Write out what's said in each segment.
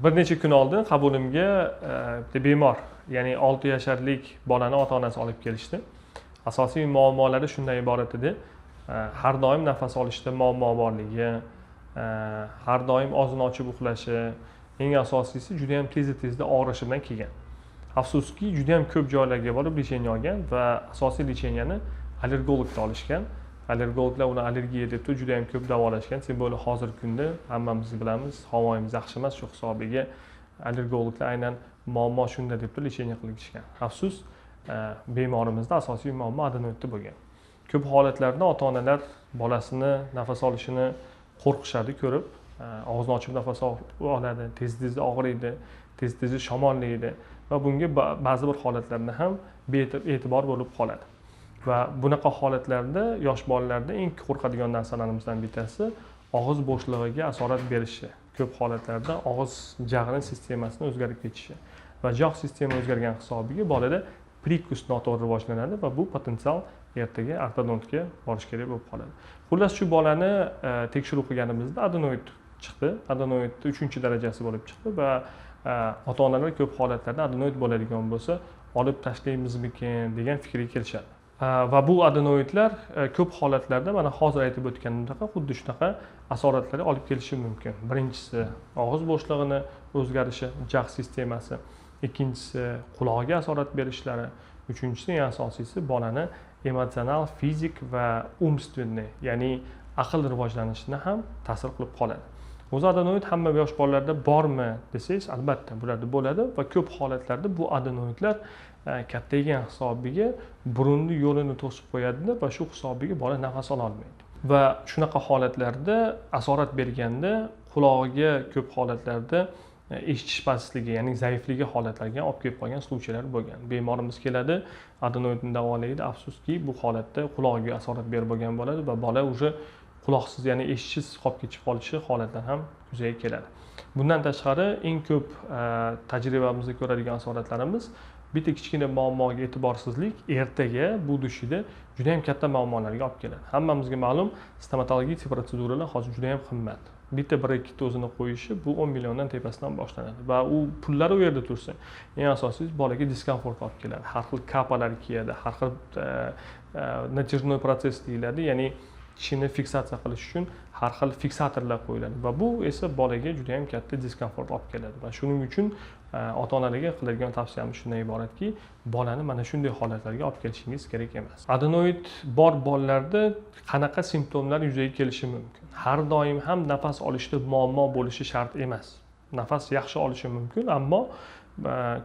Bir necha kun oldin qabulimga bitta bemor, ya'ni 6 yasharlik bolani ota onasi olib kelishdi. Asosiy muammolari shundan iborat edi: har doim nafas olishda muammo borligi, har doim og'zini ochib uxlashi, eng asosiysi juda yam tezda tezda og'rishi bilan kelgan. Afsuski, juda yam ko'p joylarga borib лечение olgan va asosiy лечение ni allergologda olishgan. Allergologlar uni allergiya deb turib juda yam ko'p davolashgan. Тем более hozirgi kunda hammamiz bilamiz, havoyimiz yaxshi emas, shu hisobiga allergologlar aynan muammo shunda deb turib лечение qilishgan. Afsus, bemorimizda asosiy muammo adenoidda bo'lgan. Ko'p holatlarda ota onalar bolasini nafas olishini qo'rqishadi ko'rib, og'zini ochib nafas oladi, tez tezda og'riydi, tez tezda shamollaydi va bunga ba'zi bir holatlarda ham bee'tibor bo'lib qoladi. Va bunaqa holatlarda yosh bolalarda eng qo'rqadigan narsalarimizdan bittasi og'iz bo'shlig'iga asorat berishi, ko'p holatlarda og'iz jag'ini sistemasini o'zgarib ketishi va jag' sistema o'zgargan hisobiga bolada прикус noto'g'ri rivojlanadi va bu potensial ertaga ortodontga borish kerak bo'lib qoladi. Xullas, shu bolani tekshiruv qilganimizda adenoid chiqdi, adenoidni uchinchi darajasi bo'lib chiqdi va ota onalar ko'p holatlarda adenoid bo'ladigan bo'lsa, olib tashlaymizmikin degan fikrga kelishadi. Va bu adenoidlar ko'p holatlarda, mana hozir aytib o'tganimdek, xuddi shunaqa asoratlarga olib kelishi mumkin. Birinchisi og'iz bo'shlig'ini o'zgarishi, jag' sistemasi, ikkinchisi qulog'iga asorat berishlari, uchinchisi, eng asosiysi bolani emotsional, fizik va умственный, ya'ni aql rivojlanishini ham ta'sir qilib qoladi. O'zi adenoid hamma yosh bolalarda bormi desangiz, albatta bularda bo'ladi va ko'p holatlarda bu adenoidlar kattaygan hisobiga burunni yo'lini to'sib qo'yadida va shu hisobiga bola nafas ololmaydi. Va shunaqa holatlarda asorat berganda qulog'iga ko'p holatlarda eshitish pastligi, ya'ni zaifligi holatlarga olib kelib qolgan случай lar bo'lgan. Bemorimiz keladi, adenoidni davolaydi, afsuski, bu holatda qulog'iga asorat berib bo'lgan bo'ladi va bola уже quloqsiz, ya'ni eshitishsiz qolib ketib qolishi holatlar ham yuzaga keladi. Bundan tashqari, eng ko'p tajribamizda ko'radigan asoratlarimiz: bitta kichkina muammoga e'tiborsizlik ertaga будущий da juda yam katta muammolarga olib keladi. Hammamizga ma'lum, stomatologik protseduralar hozir juda yam qimmat. Bitta breketni o'zini qo'yishi bu 10 milliondan tepasidan boshlanadi va u pullar u yerda tursin, eng asosiysi bolaga diskomfort olib keladi. Har xil капа lar kiyadi, har xil натяжной процесс deyiladi, ya'ni tishini fiksatsiya qilish uchun har xil fiksatorlar qo'yiladi va bu esa bolaga juda yam katta diskomfort olib keladi. Va shuning uchun ota onalarga qiladigan tavsiyamiz shundan iboratki, bolani mana shunday holatlarga olib kelishingiz kerak emas. Adenoid bor bolalarda qanaqa simptomlar yuzaga kelishi mumkin? Har doim ham nafas olishda muammo bo'lishi shart emas, nafas yaxshi olishi mumkin, ammo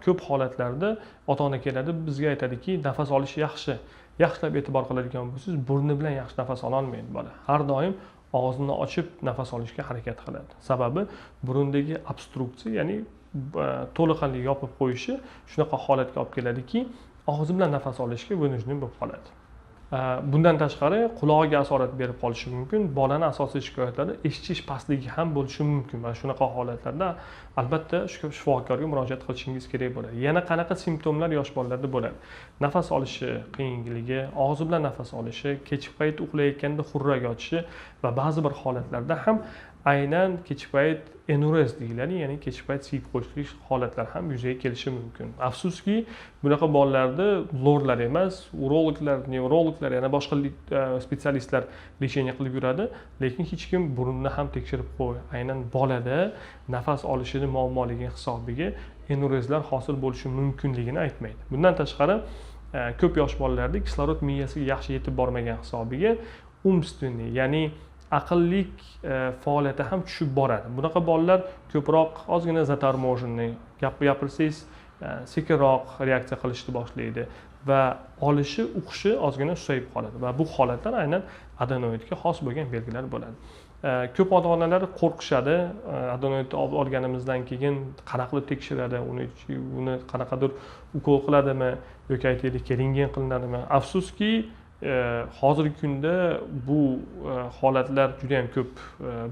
ko'p holatlarda ota ona keladi bizga, aytadiki, nafas olishi yaxshi. Yaxshilab e'tibor qiladigan bo'lsangiz, burni bilan yaxshi nafas ololmaydi bola, har doim og'zini ochib nafas olishga harakat qiladi. Sababi burundagi obstruksiya, ya'ni to'laqonli yopib qo'yishi shunaqa holatga olib keladiki, og'zi bilan nafas olishga вынужден bo'lib qoladi. Bundan tashqari, qulog'iga asorat berib qolishi mumkin. Bolani asosiy shikoyatlari eshitish pastligi ham bo'lishi mumkin va shunaqa holatlarda albatta shifokorga murojaat qilishingiz kerak bo'ladi. Yana qanaqa simptomlar yosh bolalarda bo'ladi? Nafas olishi qiyinligi, og'zi bilan nafas olishi, kechki payt uxlayotganda xurrak ochishi va ba'zi bir holatlarda ham aynan kechki payt энурез deyiladi, ya'ni kechki payt siyib qo'yishlik holatlar ham yuzaga kelishi mumkin. Afsuski, bunaqa bolalarda lorlar emas, urologlar, nevrologlar, yana boshqa специалист lar лечение qilib yuradi, lekin hech kim burunni ham tekshirib qo'y, aynan bolada nafas olishini muammoligi hisobiga энурез lar hosil bo'lishi mumkinligini aytmaydi. Bundan tashqari, ko'p yosh bolalarda kislorod miyasiga yaxshi yetib bormagan hisobiga умственный, ya'ni aqllik faoliyati ham tushib boradi. Bunaqa bolalar ko'proq ozgina заторможенный, gap gapirsangiz, sekinroq reaksiya qilishni boshlaydi va olishi, uqishi ozgina susayib qoladi va bu holatlar aynan adenoidga xos bo'lgan belgilar bo'ladi. Ko'p ota onalar qo'rqishadi, adenoidni olganimizdan keyin qanaqa qilib tekshiradi uni, qanaqadir ukol qiladimi yoki, aytaylik, rentgen qilinadimi? Afsuski, Hozirgi kunda bu holatlar juda yam ko'p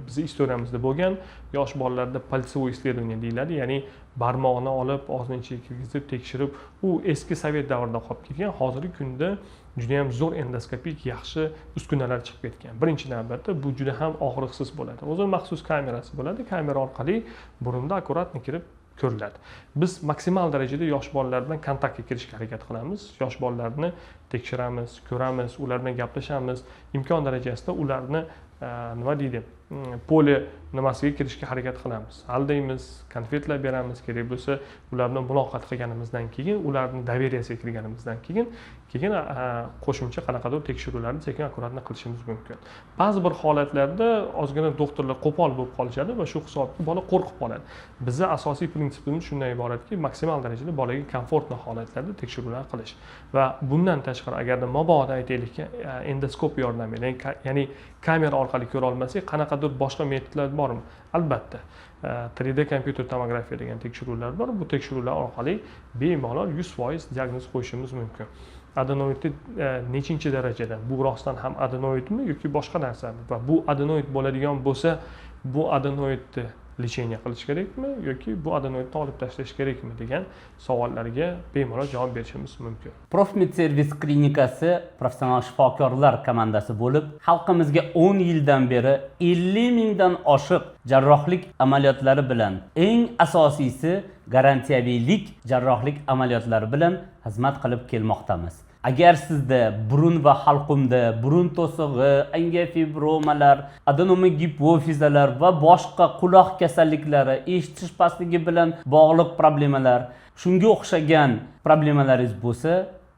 bizni история mizda bo'lgan. Yosh bolalarda пальцевой исследование deyiladi, ya'ni barmoqni olib, og'zini ichiga kirgizib tekshirib, u eski sovet davrida qolib ketgan. Hozirgi kunda juda yam zo'r endoskopik yaxshi uskunalar chiqib ketgan. Birinchi navbatda bu juda ham og'riqsiz bo'ladi, o'zini maxsus kamerasi bo'ladi, kamera orqali burunda аккуратно kirib ko'riladi. Biz maksimal darajada yosh bolalar bilan kontaktga kirishga harakat qilamiz, yosh bolalarni tekshiramiz, ko'ramiz, ular bilan gaplashamiz, imkon darajasida ularni nima deydi, поле nimasiga kirishga harakat qilamiz, aldaymiz, konfetlar beramiz kerak bo'lsa. Ular bilan muloqot qilganimizdan keyin, ularni доверия siga kirganimizdan keyin qo'shimcha qanaqadir tekshiruvlarni sekin, аккуратно qilishimiz mumkin. Ba'zi bir holatlarda ozgina doktorlar qo'pol bo'lib qolishadi va shu hisobga bola qo'rqib qoladi. Bizni asosiy prinsipimiz shundan iboratki, maksimal darajada bolaga комфортный holatlarda tekshiruvlar qilish. Va bundan tashqari, agarda mabodo, aytaylikki, endoskop yordamida, ya'ni kamera orqali ko'ra olmasak, qanaqadir boshqa metodlar bormi? Albatta, 3D kompyuter tomografiya degan tekshiruvlar bor. Bu tekshiruvlar orqali bemalol 100% diagnoz qo'yishimiz mumkin, adenoidni nechinchi darajada, bu rostdan ham adenoidmi yoki boshqa narsami va bu adenoid bo'ladigan bo'lsa, bu adenoidni лечение qilish kerakmi yoki bu adenoidni olib tashlash kerakmi degan savollarga bemalol javob berishimiz mumkin. Profmed Servis klinikasi professional shifokorlar komandasi bo'lib, xalqimizga 10 yildan beri 50 mingdan oshiq jarrohlik amaliyotlari bilan, eng asosiysi garantiyaviylik jarrohlik amaliyotlari bilan xizmat qilib kelmoqdamiz. Agar sizda burun va halqumda burun to'sig'i, angiofibromalar, adenoma gipofizalar va boshqa quloq kasalliklari, eshitish pastligi bilan bog'liq problemalar, shunga o'xshagan problemalaringiz bo'lsa,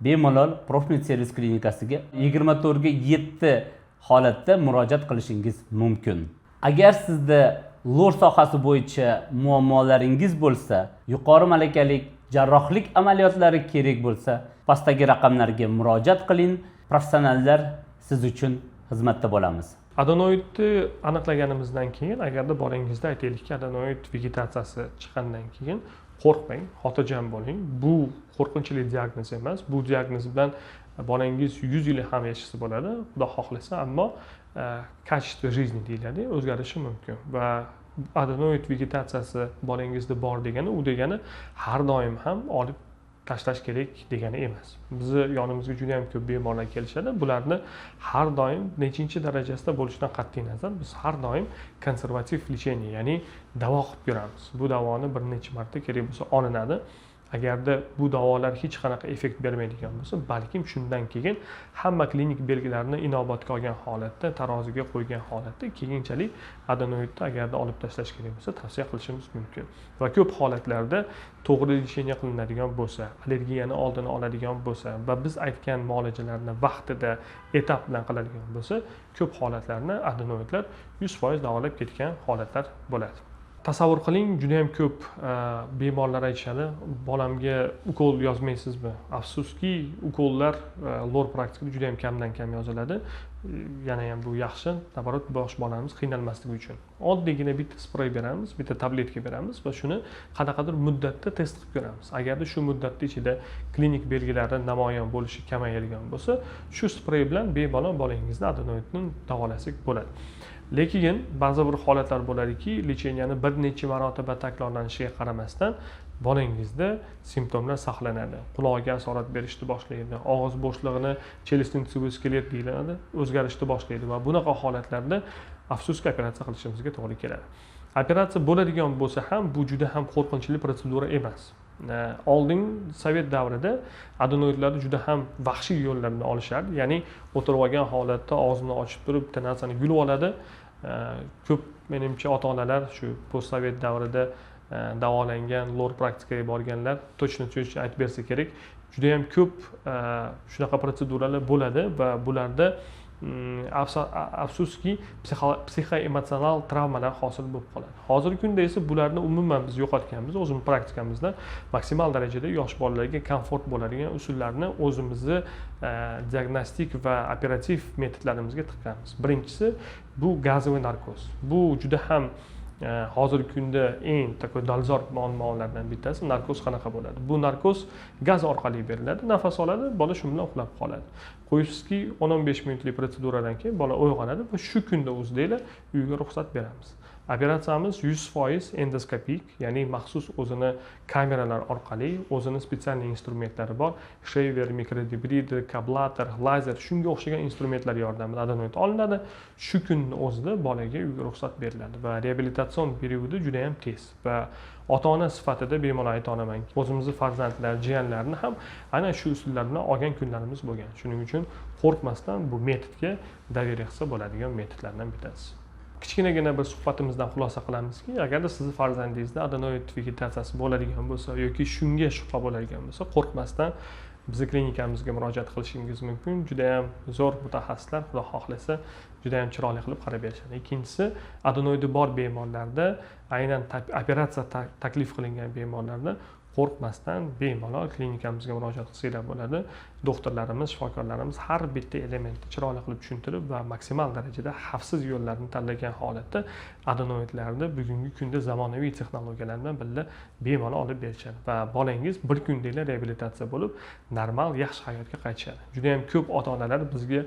bemalol Profmed Servis klinikasiga 24 ga 7 holatda murojaat qilishingiz mumkin. Agar sizda lor sohasi bo'yicha muammolaringiz bo'lsa, yuqori malakali jarrohlik amaliyotlari kerak bo'lsa, pastdagi raqamlarga murojaat qiling. Professionallar siz uchun xizmatda bo'lamiz. Adenoidni aniqlaganimizdan keyin, agarda bolangizda, aytaylikki, adenoid vegetatsiyasi chiqqandan keyin qo'rqmang, xotirjam bo'ling. Bu qo'rqinchli diagnoz emas. Bu diagnoz bilan bolangiz 100 yil ham yashasa bo'ladi, xudo xohlasa, ammo качество жизни deyiladi, o'zgarishi mumkin. Va adenoid vegetatsiyasi bolangizda bor degani, u degani har doim ham olib tashlash kerak degani emas. Bizni yonimizga juda yam ko'p bemorlar kelishadi. Bularni har doim nechinchi darajasida bo'lishidan qat'iy nazar biz har doim konservativ лечение, ya'ni davo qilib ko'ramiz. Bu davoni bir necha marta kerak bo'lsa olinadi. Agarda bu davolar hech qanaqa effekt bermaydigan bo'lsa, balkim shundan keyin hamma klinik belgilarni inobatga olgan holatda, taroziga qo'ygan holatda keyinchalik adenoidni agarda olib tashlash kerak bo'lsa, tavsiya qilishimiz mumkin. Va ko'p holatlarda to'g'ri лечение qilinadigan bo'lsa, allergiyani oldini oladigan bo'lsa va biz aytgan muolajalarni vaqtida, etap bilan qiladigan bo'lsa, ko'p holatlarni adenoidlar 100% davolab ketgan holatlar bo'ladi. Tasavvur qiling, juda yam ko'p bemorlar aytishadi: "Bolamga ukol yozmaysizmi?" Afsuski, ukollar lor praktikada juda yam kamdan kam yoziladi. Yana ham bu yaxshi, наоборот, yosh bolamiz qiynalmasligi uchun oddiygina bitta sprey beramiz, bitta tabletka beramiz va shuni qanaqadir muddatda test qilib ko'ramiz. Agarda shu muddatni ichida klinik belgilari namoyon bo'lishi kamayadigan bo'lsa, shu sprey bilan bemalol bolangizni adenoidni davolasak bo'ladi. Lekin ba'zi bir holatlar bo'ladiki, лечения ni bir necha marotaba takrorlanishiga qaramasdan bolangizda simptomlar saqlanadi, qulog'iga asorat berishni boshlaydi, og'iz bo'shlig'ini, челюстно-лицевой skelet deyiladi, o'zgarishni boshlaydi va bunaqa holatlarda, afsuski, operatsiya qilishimizga to'g'ri keladi. Operatsiya bo'ladigan bo'lsa ham, bu juda ham qo'rqinchli protsedura emas. Oldin, sovet davrida adenoidlarni juda ham vahshiy yo'llar bilan olishardi, ya'ni o'tirib olgan holatda og'zini ochib turib bitta narsani yulib oladi. Ko'p, menimcha, ota onalar shu postsovet davrida davolangan, lor praktikaga borganlar точно точно aytib bersa kerak, judayam ko'p shunaqa protseduralar bo'ladi va bularda afsuski psixoemotsional travmalar hosil bo'lib qoladi. Hozirgi kunda esa bularni umuman biz yo'qotganmiz. O'zimiz praktikamizda maksimal darajada yosh bolalarga komfort bo'ladigan usullarni o'zimizni diagnostik va operativ metodlarimizga tiqqanmiz. Birinchisi bu газовый narkoz. Bu juda ham Hozirgi kunda eng такой dolzarb muammolardan bittasi narkoz qanaqa bo'ladi. Bu narkoz gaz orqali beriladi, nafas oladi, bola shu bilan uxlab qoladi. Qo'yibsizki, 10-15 minutlik protseduradan keyin bola uyg'onadi va shu kunda o'zida uyga ruxsat beramiz. Operatsiyamiz 100% endoskopik, ya'ni maxsus o'zini kameralar orqali, o'zini специальный instrumentlari bor, shaver, mikrodebrider, kablator, lazer, shunga o'xshagan instrumentlar yordamida adenoid olinadi. Shu kunni o'zida bolaga uyga ruxsat beriladi va reabilitatsion periodi juda ham tez. Va ota-ona sifatida bemalol ayta olamanki, o'zimizni farzandlar, jiyanlarni ham ana shu usullar bilan olgan kunlarimiz bo'lgan. Shuning uchun qo'rqmasdan bu metodga доверие qilsa bo'ladigan metodlardan bittasi. Kichkinagina bir suhbatimizdan xulosa qilamizki, agarda sizni farzandingizda adenoid vegetatsiyasi bo'ladigan bo'lsa yoki shunga shubha bo'ladigan bo'lsa, qo'rqmasdan bizni klinikamizga murojaat qilishingiz mumkin. Juda ham zo'r mutaxassislar, Xudo xohlasa, juda ham chiroyli qilib qarab berishadi. Ikkinchisi, adenoidi bor bemorlarda, aynan operatsiya taklif qilingan bemorlarda qo'rqmasdan bemalol klinikamizga murojaat qilsanglar bo'ladi. Doktorlarimiz, shifokorlarimiz har bitta elementni chiroyli qilib tushuntirib va maksimal darajada xavfsiz yo'llarni tanlagan holatda adenoidlarni bugungi kunda zamonaviy texnologiyalar bilan birga bemalol olib berishadi va bolangiz bir kundagina reabilitatsiya bo'lib, normal yaxshi hayotga qaytishadi. Juda ham ko'p ota-onalar bizga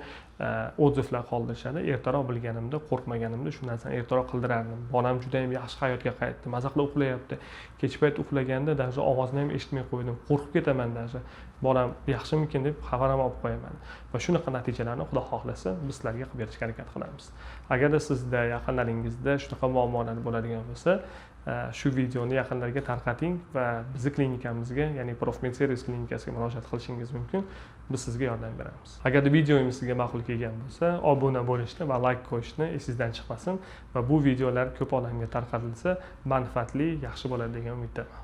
отзыв lar qoldirishadi. Ertaroq bilganimda, qo'rqmaganimda shu narsani ertaroq qildirardim. Bolam juda ham yaxshi hayotga qaytdi, maza qilib uxlayapti. Kech payt uxlaganda даже ovozini ham eshitmay qo'ydim, qo'rqib ketaman даже. Bolam yaxshimikin deb xabar ham olib qo'yaman. Va shunaqa natijalarni Xudo xohlasa biz sizlarga qilib berishga harakat qilamiz. Agarda sizda, yaqinlaringizda shunaqa muammolar bo'ladigan bo'lsa, shu videoni yaqinlarga tarqating va bizni klinikamizga, ya'ni Profmed Service klinikasiga murojaat qilishingiz mumkin. Biz sizga yordam beramiz. Agarda videomiz sizga ma'qul kelgan bo'lsa, obuna bo'lishni va like qo'yishni esingizdan chiqmasin va bu videolar ko'p odamga tarqatilsa, manfaatli, yaxshi bo'ladi degan umiddaman.